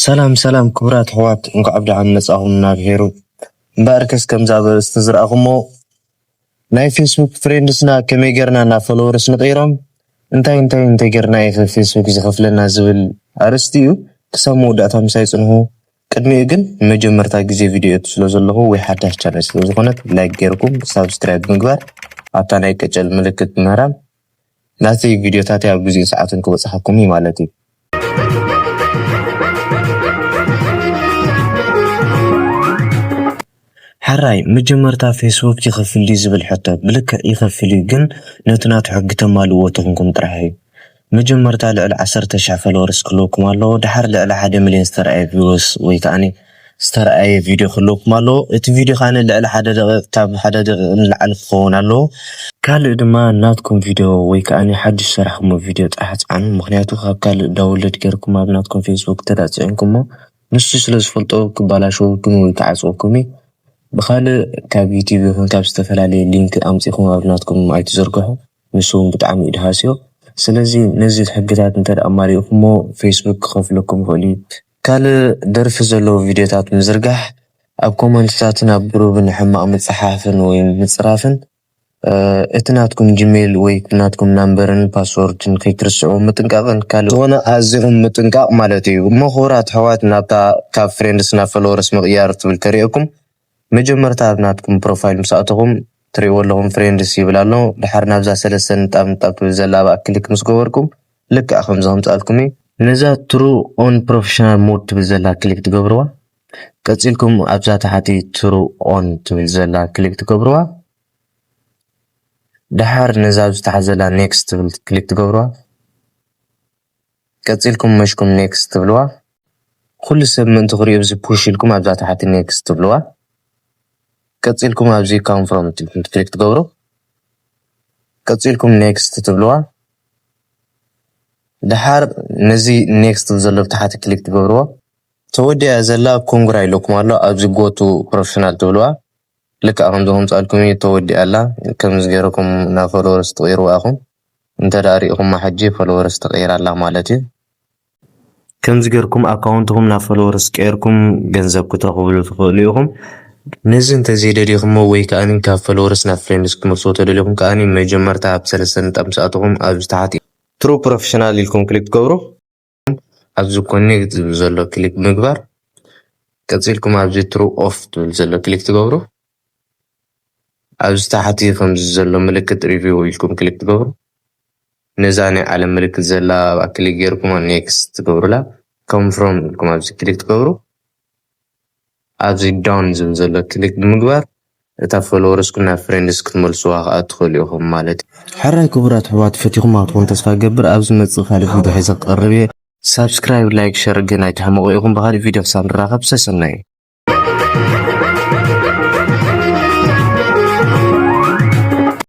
ሰላም ሰላም ክቡራት ኣሕዋት፣ እንኳዕ ብደሓን መጻኹም ናብ ሄሩ። እምበኣርከስ ከምዛ ኣብ ኣርእስቲ ዝረኣኹሞ ናይ ፌስቡክ ፍሬንድስና ከመይ ጌርና ናብ ፎሎወርስ ንቕይሮም፣ እንታይ እንታይ እንታይ ጌርና እዩ ፌስቡክ ዝኸፍለና ዝብል ኣርእስቲ እዩ። ክሳብ መወዳእታ ምሳይ ጽንሑ። ቅድሚኡ ግን ንመጀመርታ ግዜ ቪድዮ ስለ ዘለኹ ወይ ሓዳሽ ቻነል ስለ ዝኾነት ላይክ ጌርኩም ሳብስክራይብ ምግባር ኣብታ ናይ ቀጨል ምልክት ምህራም ናተይ ቪድዮታተይ ኣብ ግዜን ሰዓትን ክበጽሓኩም እዩ ማለት እዩ። ሕራይ መጀመርታ ፌስቡክ ይኸፍል ድዩ ዝብል ሕቶ ብልክዕ ይኸፍል እዩ፣ ግን ነቲ ናቱ ሕጊ ተማልእዎ ተኾንኩም ጥራሕ እዩ። መጀመርታ ልዕሊ ዓሰርተ ሽሕ ፎሎወርስ ክህልወኩም ኣለዎ፣ ድሓር ልዕሊ ሓደ ሚልዮን ዝተረኣየ ቪውስ ወይ ከዓኒ ዝተረኣየ ቪድዮ ክህልወኩም ኣለዎ። እቲ ቪድዮ ከዓኒ ልዕሊ ሓደ ደቂቕ፣ ካብ ሓደ ደቂቕ ንላዕሊ ክኸውን ኣለዎ። ካልእ ድማ ናትኩም ቪድዮ ወይ ከዓኒ ሓድሽ ሰራሕኩሞ ቪድዮ ጥራሕ ጽዓኑ፣ ምኽንያቱ ካብ ካልእ ዳውንሎድ ጌርኩም ኣብ ናትኩም ፌስቡክ ተዳጽዕንኩሞ ንሱ ስለ ዝፈልጦ ክባላሸወኩም ወይ ክዓጽወኩም እዩ። ብኻልእ ካብ ዩቲዩብ ይኹን ካብ ዝተፈላለየ ሊንክ ኣምጺኹም ኣብ ናትኩም ኣይትዘርግሑ፣ ንሱ እውን ብጣዕሚ እዩ ድሃስዮ። ስለዚ ነዚ ሕግታት እንተ ደኣ ኣማሊእኩሞ ፌስቡክ ክኸፍለኩም ይኽእል እዩ። ካልእ ደርፊ ዘለዎ ቪድዮታት ምዝርጋሕ፣ ኣብ ኮመንትታትን ኣብ ግሩብን ሕማቕ ምጽሓፍን ወይ ምጽራፍን፣ እ፣ እቲ ናትኩም ጂሜል ወይ ናትኩም ናምበርን ፓስወርድን ከይትርስዑ ምጥንቃቕን ካልእ ዝኾነ ኣዚኹም ምጥንቃቕ ማለት እዩ። እሞ ክቡራት ኣሕዋት ናብታ ካብ ፍሬንድስ ናብ ፎሎወርስ ምቕያር ትብል ተሪእኩም መጀመርታ ኣብ ናትኩም ፕሮፋይል ምስ ኣተኹም ትርእይዎ ኣለኹም ፍሬንድስ ይብል ኣሎ። ድሓር ናብዛ ሰለስተ ንጣብ ንጣብ ትብል ዘላ ኣብኣ ክሊክ ምስ ገበርኩም ልክዕ ከምዚ ከምፅኣልኩም እዩ። ነዛ ትሩ ኦን ፕሮፌሽናል ሞድ ትብል ዘላ ክሊክ ትገብርዋ። ቀፂልኩም ኣብዛ ታሕቲ ትሩ ኦን ትብል ዘላ ክሊክ ትገብርዋ። ድሓር ነዛ ኣብዚ ታሕቲ ዘላ ኔክስት ትብል ክሊክ ትገብርዋ። ቀፂልኩም መሽኩም ኔክስት ትብልዋ። ኩሉ ሰብ ምእንቲ ክሪኦ ኣብዚ ፑሽ ኢልኩም ኣብዛ ታሕቲ ኔክስት ትብልዋ። ቀፂልኩም ኣብዚ ካንፍሮም ትብል ክሊክ ትገብሩ። ቀፂልኩም ኔክስት ትብልዋ። ድሓር ነዚ ኔክስት ትብል ዘሎ ብታሕቲ ክሊክ ትገብርዎ። ተወዲኣ ዘላ ኮንግራ ኢለኩም ኣሎ። ኣብዚ ጎቱ ፕሮፌሽናል ትብልዋ። ልክዕ ከምዚ ከምፃልኩም እዩ ተወዲኣ ኣላ። ከምዚ ገይርኩም ናብ ፎሎወርስ ትቕይርዋ ኢኹም። እንተ ደኣ ሪኢኹማ ሕጂ ፎሎወርስ ተቐይራ ኣላ ማለት እዩ። ከምዚ ገይርኩም ኣካውንትኹም ናብ ፎሎወርስ ቀይርኩም ገንዘብ ክትረኽብሉ ትኽእሉ ኢኹም። ነዚ እንተዘይደሊኹሞ ወይ ከኣኒ ካብ ፎሎወርስ ናብ ፍሬንድስ ክትመልስዎ ተደሊኹም ከኣኒ መጀመርታ ኣብ ሰለስተ ነጥቢ ምስ ኣተኹም ኣብዚ ታሕቲ ትሩ ፕሮፌሽናል ኢልኩም ክሊክ ትገብሩ። ኣብዚ ኮኔክት ዝብል ዘሎ ክሊክ ምግባር። ቀፂልኩም ኣብዚ ትሩ ኦፍ ትብል ዘሎ ክሊክ ትገብሩ። ኣብዚ ታሕቲ ከምዚ ዘሎ ምልክት ሪቪው ኢልኩም ክሊክ ትገብሩ። ነዛ ናይ ዓለም ምልክት ዘላ ኣብኣ ክሊክ ጌርኩም ኔክስት ትገብሩላ። ኮንፍሮም ኢልኩም ኣብዚ ክሊክ ትገብሩ። ኣብዚ ዳውን ዝብል ዘሎ ክሊክ ብምግባር እታ ፎሎወርስኩም ናብ ፍሬንድስ ክትመልስዋ ከኣ ትኽእሉ ኢኹም ማለት እዩ። ሕራይ ክቡራት ኣሕዋት ፈቲኹም ክትኾኑ ተስፋ እገብር። ኣብ ዝመጽእ ካልእ ቪድዮ ሒዘ ክቐርብ እየ። ሳብስክራይብ፣ ላይክ፣ ሸር ግን ኣይትሕመቑ ኢኹም። ብኻልእ ቪድዮ ክሳብ ንራኸብ ሰሰናዩ።